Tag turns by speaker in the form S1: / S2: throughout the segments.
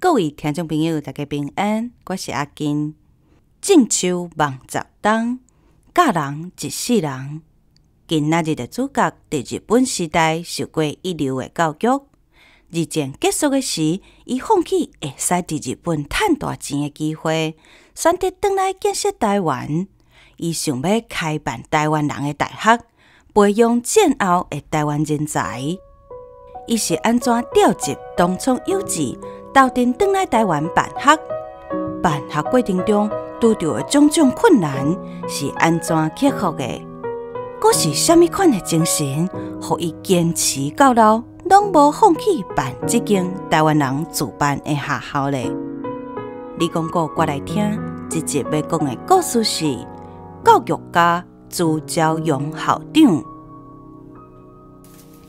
S1: 各位聽眾朋友，大家平安，我是阿金。種樹望十冬，教人一世人。今仔日的主角佇日本時代受過一流的教育。二戰結束的時，伊放棄會使佇日本趁大錢的機會，選擇轉來建設台灣。伊想欲開辦台灣人的大學，培養戰後的台灣人才。伊是按怎召集東涌有志，鬥陣轉來台灣辦學？辦學過程中拄著的種種困難是按怎克服的？閣是啥物款的精神，予伊堅持到老，攏無放棄辦這間台灣人自辦的學校咧？你講故我來聽，這集欲講的故事是教育家朱昭陽校長。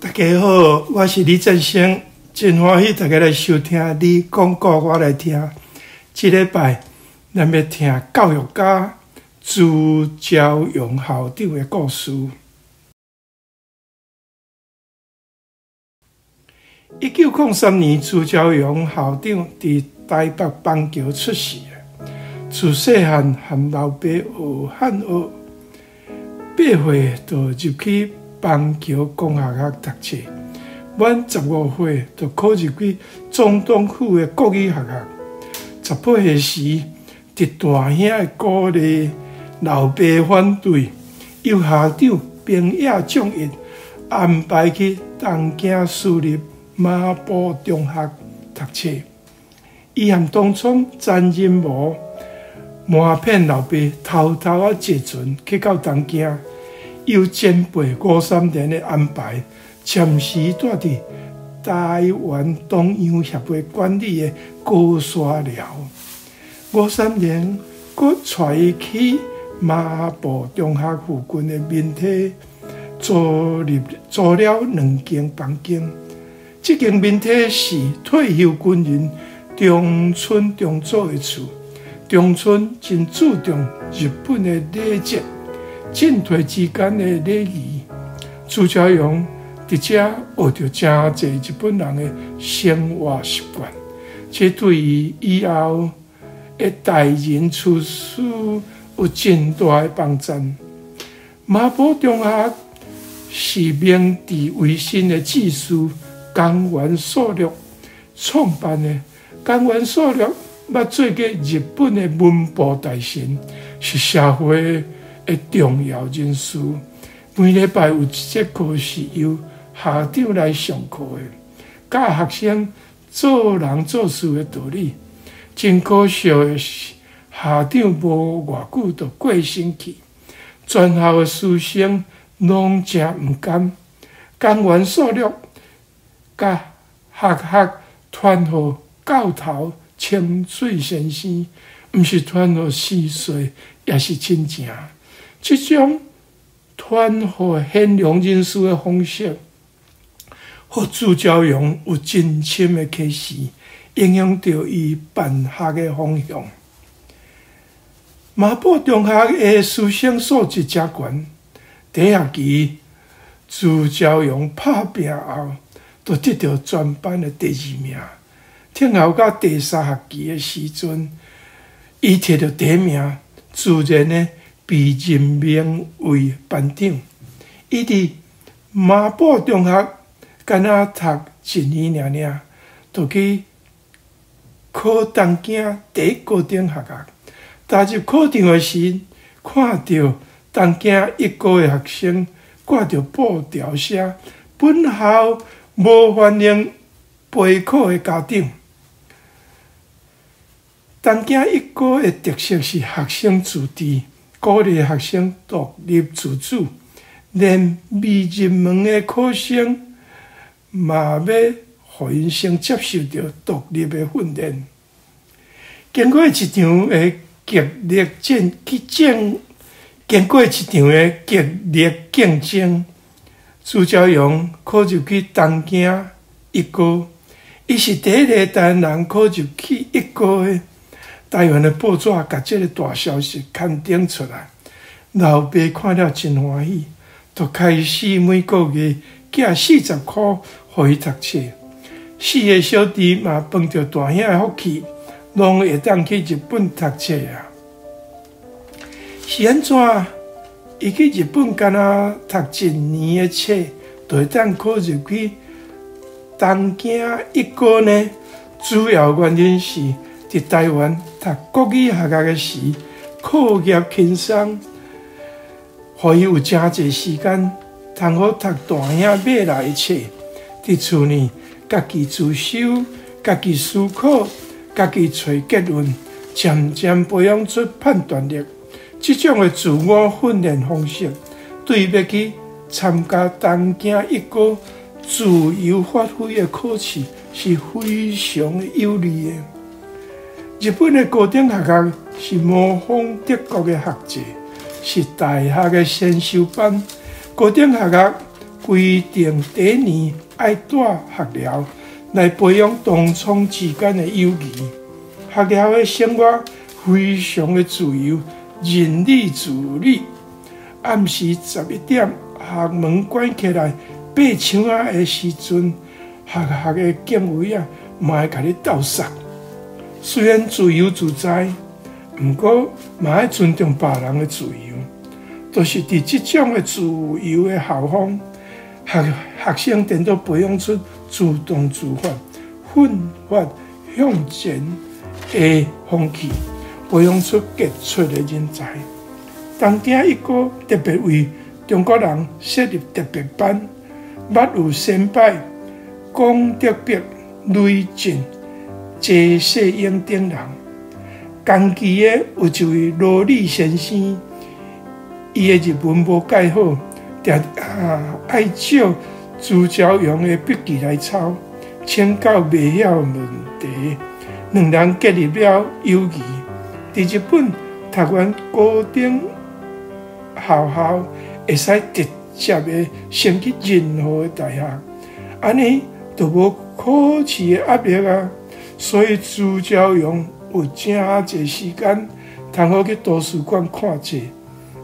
S2: 大家好，我是李振聲，真歡喜大家來收聽你講故我來聽。這禮拜咱欲聽教育家朱昭陽校長的故事。1903年，朱昭陽校長佇台北板橋出世。自細漢和老爸學漢學，8歲就入去板橋公學校讀冊，滿15歲就考入去總統府的國語學校。18歲時，佇大兄的鼓勵、老爸反對，由校長平野將一安排去東京私立麻布中學讀冊。伊和當初詹仁模瞞騙老爸，偷偷仔坐船去到東京，由前輩吳三連的安排，暫時蹛佇台灣東洋協會管理的高山寮。吳三連閣帶伊去麻布中學附近的民梯租了兩間房間。這間民梯是退休軍人中村中佐的厝。中村真注重日本的禮節、進退之間的禮儀。朱昭陽佇遮學著誠濟日本人的生活習慣，這對伊以後的待人處事有真大的幫助。麻布中學是明治維新的志士岡原朔略創辦的。岡原朔略捌做過日本的文部大臣，是社會的重要人士。每禮拜有一節課是由校長來上課的，教學生做人做事的道理。真可惜的是，校長無偌久就過身去，全校的師生攏誠毋甘。岡原朔略共學學傳予教頭清水先生，毋是傳予師歲，也是親情。這種傳予賢良人士的方式，予朱昭陽有真深的啟示，影響著伊辦學的方向。麻布中學的師生素質誠懸，第一學期朱昭陽拍拚後，就得著全班的第二名。聽候到第三學期的時陣，伊摕著第一名，自然的被任命為班長。伊佇麻布中學敢若讀一年爾爾，就去考東京第一高等學校。踏入考場的時，看著東京一高的學生掛著布條寫本校無歡迎陪考的家長。東京一高的特色是學生自治，鼓勵學生獨立自主，連未入門的考生嘛欲予𪜶先接受著獨立的訓練。經過一場的激烈戰爭，經過一場的激烈競爭，朱昭陽考入去東京一高，伊是第一个台灣人考入去一高的。台灣的報紙共這个大消息刊登出來，老爸看了真歡喜，就開始每個月寄40箍予伊讀冊。四个小弟嘛，傍著大兄的福氣，攏會當去日本讀冊啊。是按怎？伊去日本敢若讀一年的冊，就會當考入去東京一高呢？主要原因是佇台灣讀國語學校的時，課業輕鬆，予伊有誠濟時間通好讀大兄買來的冊。佇厝呢，家己自修、家己思考、家己揣結論，漸漸培養出判斷力。這種的自我訓練方式，對欲去參加東京一高自由發揮的考試是非常有利的。日本的高等學校是模仿德國的學制，是大學的先修班。高等學校規定第一年愛帶學寮來培養同窗之間的友誼。學寮的生活非常的自由，任你自理。暗時11點，學門關起來，爬牆仔的時陣，學校的警衛仔嘛會共你鬥殺。雖然自由自在，毋過嘛愛尊重別人的自由。就是佇這種的自由的校風，學學生顛倒培養出主動自發、奮發向前的風氣，培養出傑出的人才。東京一高特別為中國人設立特別班，捌有先輩龔德碧、雷震、謝世英等人。同期的有一位羅力先生，伊的日文無蓋好，定愛借朱昭陽的筆記來抄，請教袂曉的問題，兩人建立了友誼。佇日本讀完高等學校，會使直接的升去任何的大學，按呢就無考試的壓力啊。所以朱昭陽有誠濟時間通好去圖書館看冊，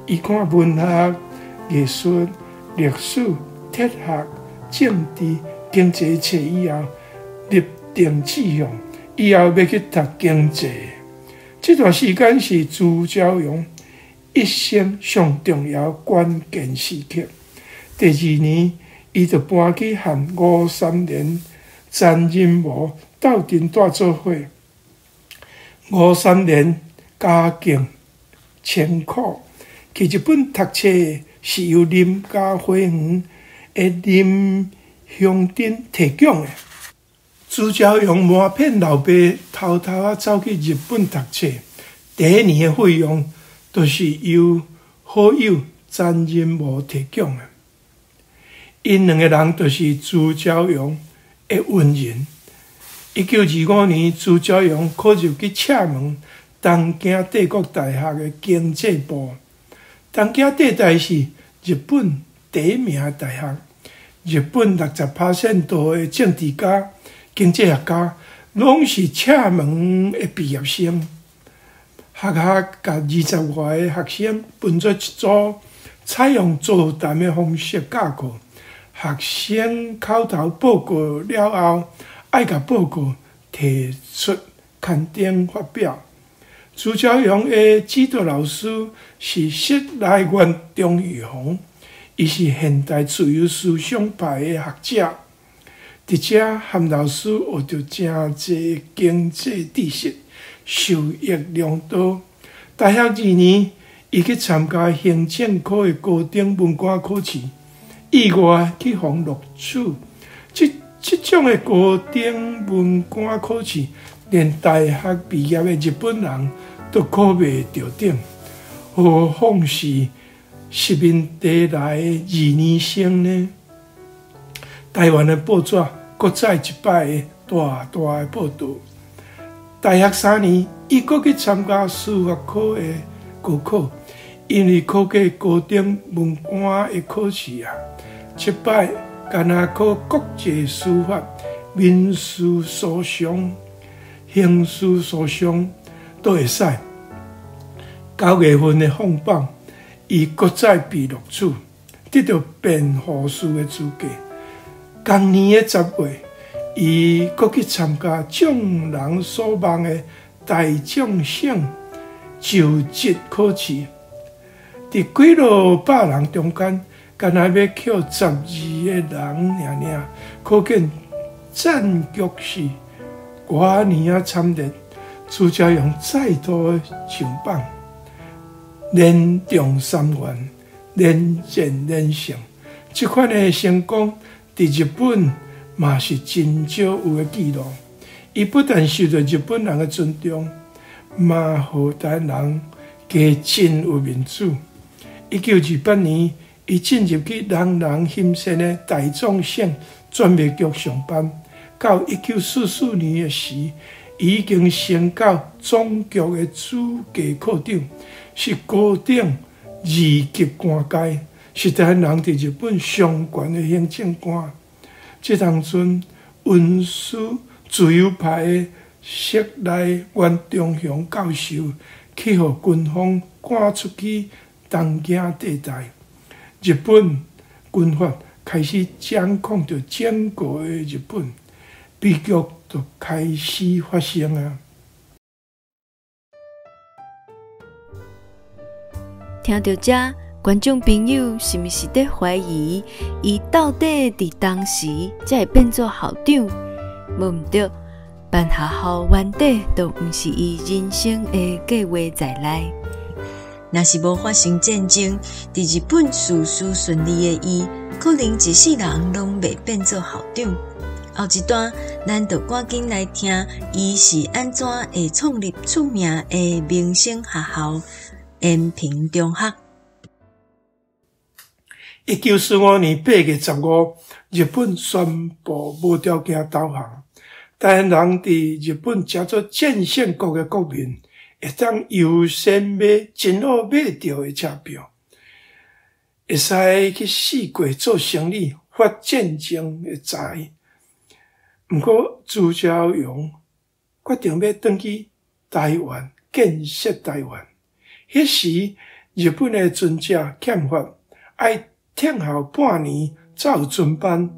S2: 伊看文學、藝術、歷史、哲學、政治、經濟冊以後，立定志向，以後欲去讀經濟。這段時間是朱昭陽一生上重要關鍵時刻。第二年，伊就搬去和吳三連、詹仁模鬥陣蹛做伙。吳三連家境清苦，去日本讀冊是由林家花園的林雄珍提供的。朱昭陽瞞騙老爸，偷偷仔走去日本讀冊。第一年的費用，就是由好友詹仁模提供的。𪜶兩个人就是朱昭陽的恩人。1925年，朱昭陽考入去赤門東京帝國大學的經濟部。東京帝大是日本第一名的大學，日本60%多的政治家、經濟學家，攏是赤門的畢業生。學校共20外个學生分做一組，採用座談的方式教課。學生口頭報告了後，愛共報告提出刊登發表。朱昭陽的指導老師是室內原忠雄，伊是現代自由思想派的學者。佇遮和老師學著誠濟經濟知識，受益良多。大學二年，伊去參加行政科的高等文官考試，意外去予錄取。這這種的高等文官考試，連大學畢業的日本人都考袂著頂，何況是殖民地來的二年生呢？台灣的報紙閣再一擺的大大的報導。大學3年，伊閣去參加司法科的高考，因為考過高等文官的考試啊，這擺干焦考國際司法、民事訴訟、刑事訴訟都會使。9月份的放榜，伊閣再被錄取，得著辯護士的資格。同年的10月，伊閣去參加眾人所望的大眾省就職考試，佇幾落百人中間，干焦欲扣12個人爾爾，可見戰局是偌爾仔慘烈。朱家榮再度上榜，連中三元，連戰連勝，這款的成功佇日本嘛是真少有的紀錄。伊不但受到日本人的尊重，嘛予台灣人加真有面子。1928年，伊進入去人人欣羨的大藏省專賣局上班。到1944年的時，伊已經升到總局的主計課長，是高等二級官階，是台灣人佇日本上懸的行政官。這當陣，溫書自由派的室內袁中雄教授去予軍方趕出去東京地帶，日本軍閥開始掌控著整個的日本，悲劇就開始發生啊！
S3: 聽到這，觀眾朋友是毋是佇懷疑，伊到底佇當時才會變做校長？無毋對，辦學校原底就毋是伊人生的計劃在內。
S4: 若是無發生戰爭，佇日本事事順利的伊，可能一世人攏袂變做校長。後一段，咱就趕緊來聽伊是按怎會創立出名的明星學校延平中學。
S2: 1945年8月15，日本宣布無條件投降。台灣人佇日本成做戰勝國的國民，會當優先買真好買著的車票，會使去四國做生意，發戰爭的財。毋過朱家榮決定欲轉去台灣建設台灣。彼時日本的尊者憲法愛等候半年才有遵辦，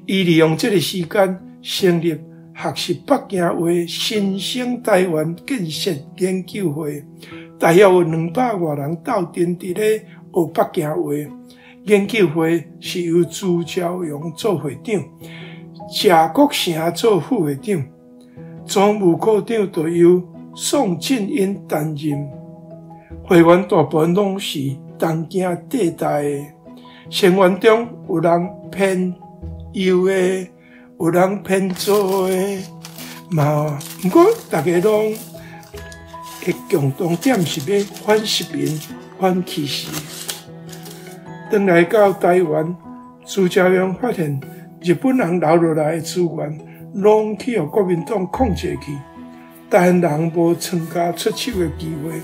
S2: 伊利用這个時間成立學習北京話新生台灣建設研究會，大約有200外人鬥陣佇咧學北京話。研究會是由朱家榮做會長，謝國成做副會長，總務科長就由宋振英擔任。會員大部分攏是東京地帶的，成員中有人偏右的，有人偏左的，嘛，毋過逐家攏的共同點是欲反殖民、反歧視。轉來到台灣，朱家榮發現日本人留落來的資源，攏去予國民黨控制去，台灣人無參加出手的機會。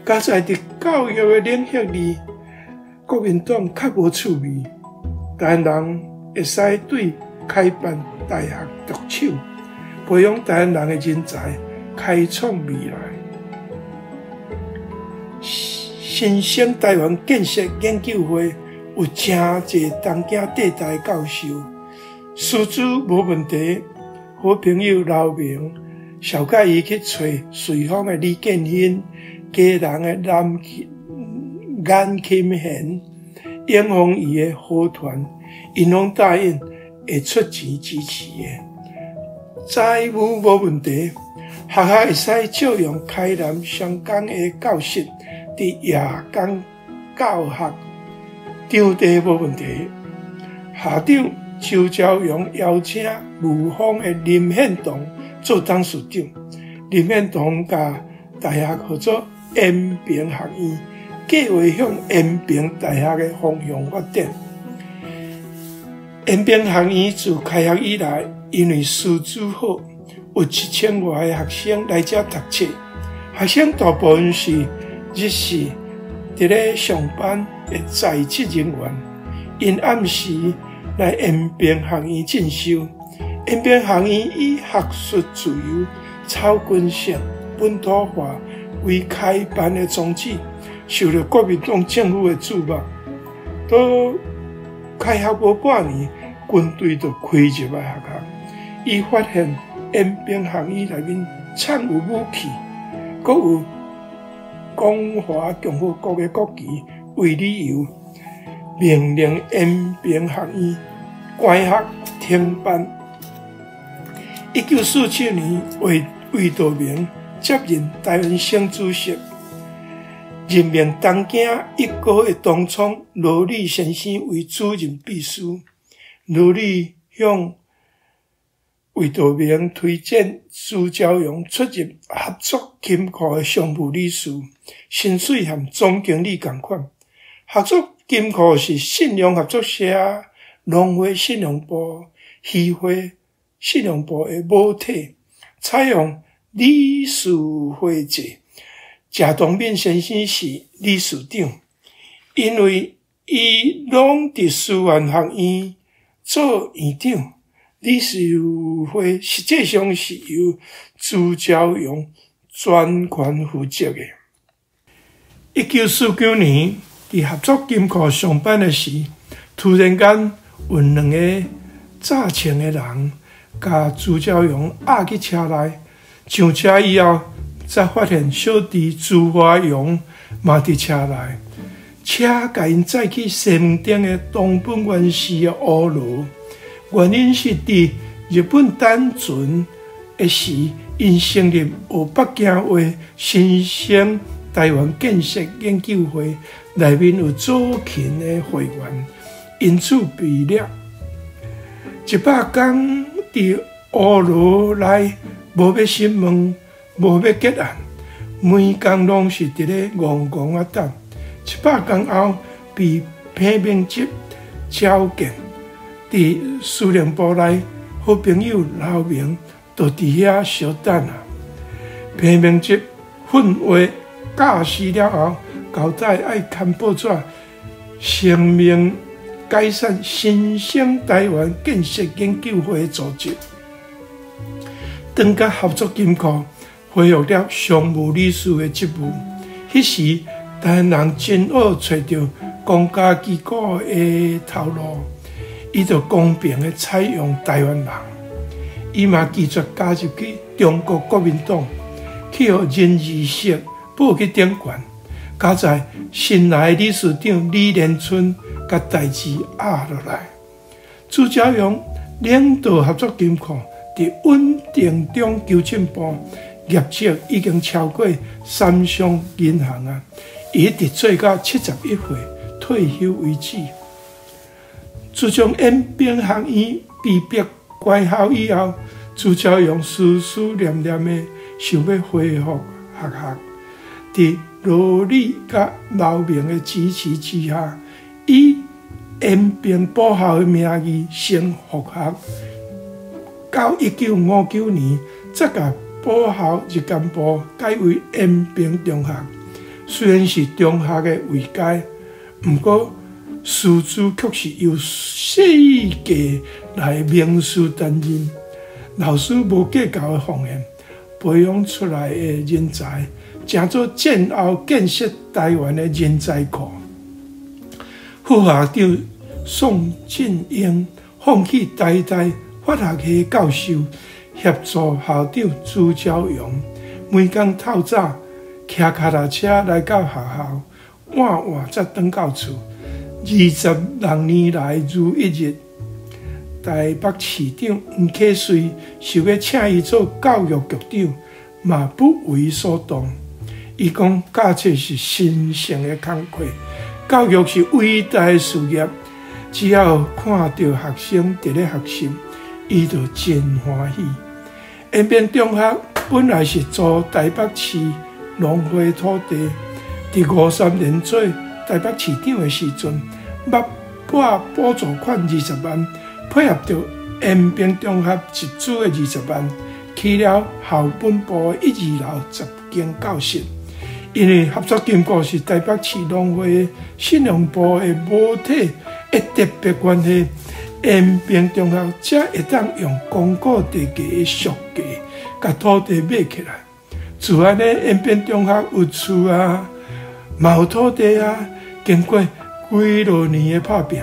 S2: 加在佇教育的領域裡，國民黨較無趣味，台灣人會使對開辦大學著手，培養台灣人的人才，開創未來。新生台灣建設研究會有誠濟東京地帶教授，師資無問題。好朋友劉明，紹介伊去揣瑞豐的李建興。家人的南顏欽賢、永豐餘的何團，𪜶攏答應會出錢支持的。財務無問題，學校會使借用開南雙江的教室，佇夜間教學，場地無問題。校長周朝陽邀請霧峰的林獻堂做董事長，林獻堂共大學號做延平學院，計劃向延平大學的方向發展。延平學院自開學以來，因為師資好，有1000外个學生來遮讀冊。學生大部分是日時佇咧上班的在職人員，𪜶暗時來延平學院進修。延平學院以學術自由、草根性、本土化為開辦的宗旨，受著國民黨政府的注目。都開學無半年，軍隊就開入來學校，伊发现延平学院内面藏有武器，阁有中华共和国的国旗为理由，命令延平学院关学停办。1947年，魏道明接任台湾省主席，任命东京一高的同窗罗理先生为主任秘书。罗理向魏道明推荐朱昭阳出任合作金库的常务理事，薪水和总经理仝款。合作金库是信用合作社、农会信用部、渔会信用部的母体，采用理事会制。谢东閔先生是理事长，因为伊拢伫师范学院做院长，理事会实际上是由朱昭阳专权负责的。1949年，伫合作金库上班的时，突然间有两个诈穿的人，共朱昭阳押去车内，上车以后，才发现小弟朱华荣嘛伫车内，车共𪜶载去西门町的东本愿寺的乌罗。原因是伫日本单纯的时，𪜶成立学北京话新生台湾建设研究会，内面有左琴的会员，因此被掠。100工伫乌罗内，无欲审问，无欲结案，每工拢是伫咧戆戆仔等。100工后，被彭明哲召见，伫司令部内，好朋友刘明就伫遐相等啊。彭明哲训话教示了后，交代爱刊报纸，声明解散新生台湾建设研究会的组织，转到合作金库恢复了常务理事的职务。彼时，台湾人真恶揣著公家机构的头路，伊就公平的采用台湾人。伊嘛拒绝加入去中国国民党，去予任志锡报去顶悬。佳哉新来的理事长李连春共代志压落来。朱昭阳领导合作金库伫稳定中求进步，业绩已经超过三商银行啊！伊一直做到71岁退休为止。自从延平学院被迫关校以后，朱昭阳思思念念的想欲恢复学校。伫罗理佮刘明的支持之下，以延平补校的名义先复学。到1959年，才共补校日间部改为延平中学。虽然是中学的位阶，毋过师资却是由世界来名师担任，老师无计较的奉献，培养出来的人才，成做战后建设台湾的人才库。副校长宋振英放弃台大法学系教授，协助校长朱昭阳，每工透早骑跤踏车来到学校，晚晚才转到厝。26年来如一日。台北市长黄启瑞想欲请伊做教育局长，嘛不为所动。伊讲教册是神圣的工课，教育是伟大的事业。只要看著学生伫咧学习，伊就真欢喜。延平中学本来是租台北市农会土地，伫53年做台北市长的时阵，捌拨补助款20万，配合著延平中学集资的20万，起了校本部的一二楼10间教室。因为合作金库是台北市农会信用部的母体的特别关系，延平中学才会当用公股地价的俗价，共土地买起来。自按呢，延平中学有厝啊，嘛有土地啊。经过几落年的拍拚，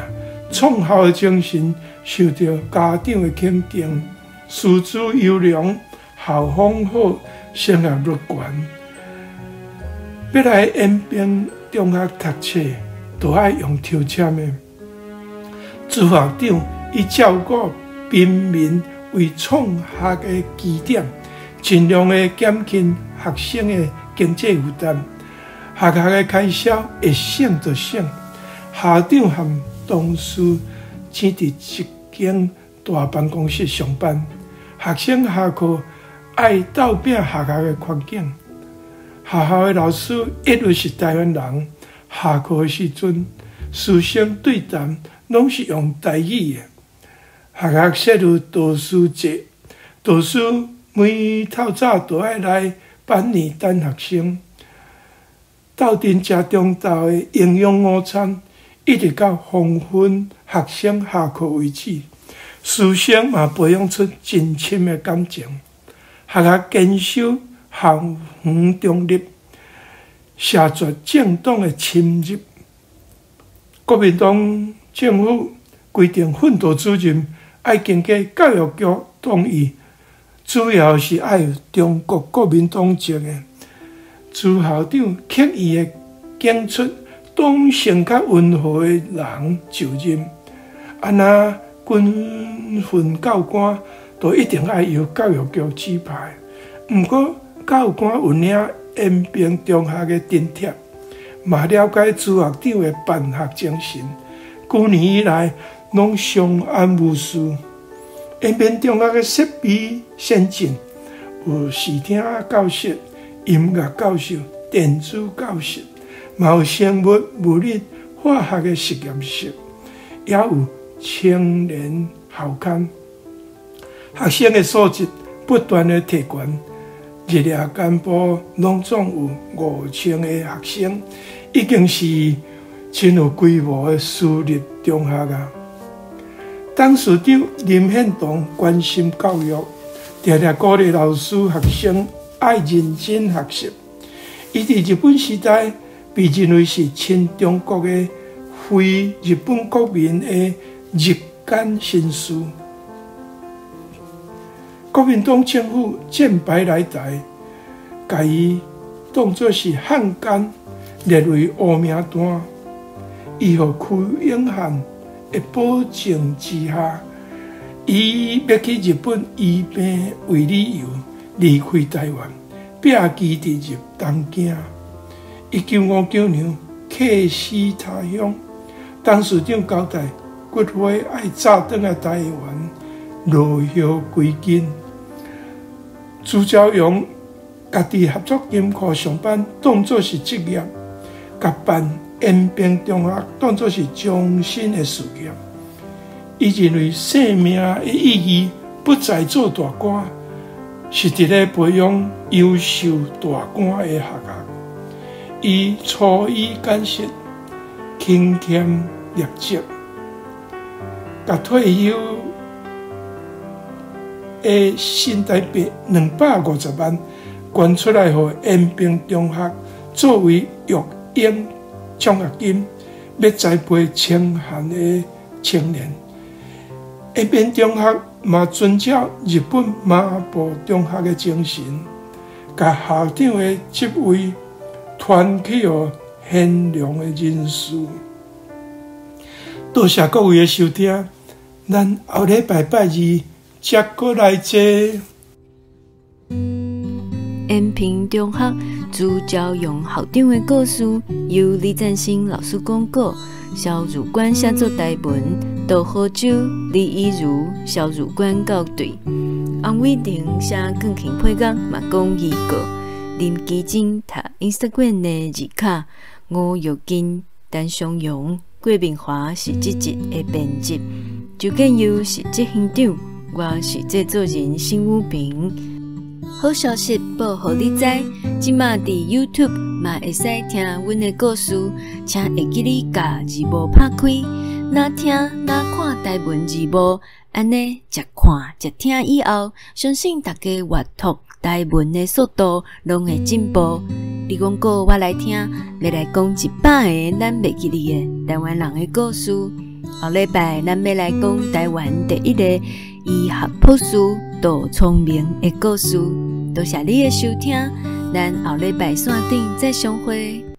S2: 创校的精神受著家长的肯定。師資優良，校風好，升學率懸。欲來延平中學讀冊，都愛用抽籤的。朱校長以照顧平民為創學的基點，盡量的減輕學生的經濟負擔，學校的開銷會省就省。校長和同事只佇一間大辦公室上班，學生下課愛鬥拚學校的環境。學校的老師一律是台灣人，下課的時陣，師生對談攏是用台語的。學校設有導師制，導師每透早都愛來班裡等學生，鬥陣食中晝的營養午餐，一直到黃昏學生下課為止。師生嘛培養出真深的感情。學校堅守校園中立，謝絕政黨的侵入。國民黨政府規定訓導主任愛經過教育局同意，主要是愛有中國國民黨籍的。朱校長刻意的揀出黨性較溫和的人就任，啊若軍訓教官都一定愛由教育局指派。毋過教官有領延平中學的津貼，嘛了解朱校長的辦學精神，幾年以來攏相安無事。延平中學的設備先進，有視聽教室、音樂教室、電子教室，嘛有生物、物理、化學的實驗室，也有青年校刊。學生的素質不斷的提懸，日夜幹部攏總有5000個學生，已經是真有規模的私立中學啊。董事長林獻堂關心教育，常常鼓勵老師、學生愛認真學習。伊佇日本時代被認為是親中國的非日本國民的日間紳士。國民黨政府戰敗來台，共伊當作是漢奸，列為烏名單。伊予柯永漢的保證之下，以欲去日本醫病為理由離開台灣，摒棄佇入東京。1959年，客死他鄉。董事長交代，骨灰愛早轉來台灣，落葉歸根。朱昭陽家佇合作金庫上班，當作是職業，共辦延平中學當作是終身的事業。伊認為生命的意義不在做大官，是佇咧培養優秀大官的學校。伊粗衣簡食，勤儉業績，共退休的新台幣250萬捐出來，予延平中學作為育嬰獎學金，欲栽培清寒的青年。延平中學嘛遵照日本麻浦中學的精神，共校長的職位傳去予賢良的人士。多謝各位的收聽，咱後禮拜拜二才閣來坐。
S3: 延平中學朱昭陽校長的故事，由李贊新老師講過，蕭如冠寫作台文，杜好洲、李以如、蕭如冠校對，洪偉霆寫鋼琴配樂嘛講預告，林基珍讀 Instagram 的字卡，吳玉金、陳松陽、郭明華是這集的編輯，周建佑是執行長，我是製作人辛武平。好消息報予你知，這馬佇 YouTube 嘛會使聽阮的故事，請會記得共字幕拍開，若聽若看台文字幕，按呢一看一聽以後，相信大家閱讀台文的速度攏會進步。你講過我來聽，欲來講100个咱袂記得的台灣人的故事。後禮拜咱欲來講台灣第一个醫學博士杜聰明的故事。多謝你的收聽，咱後禮拜線頂再相會。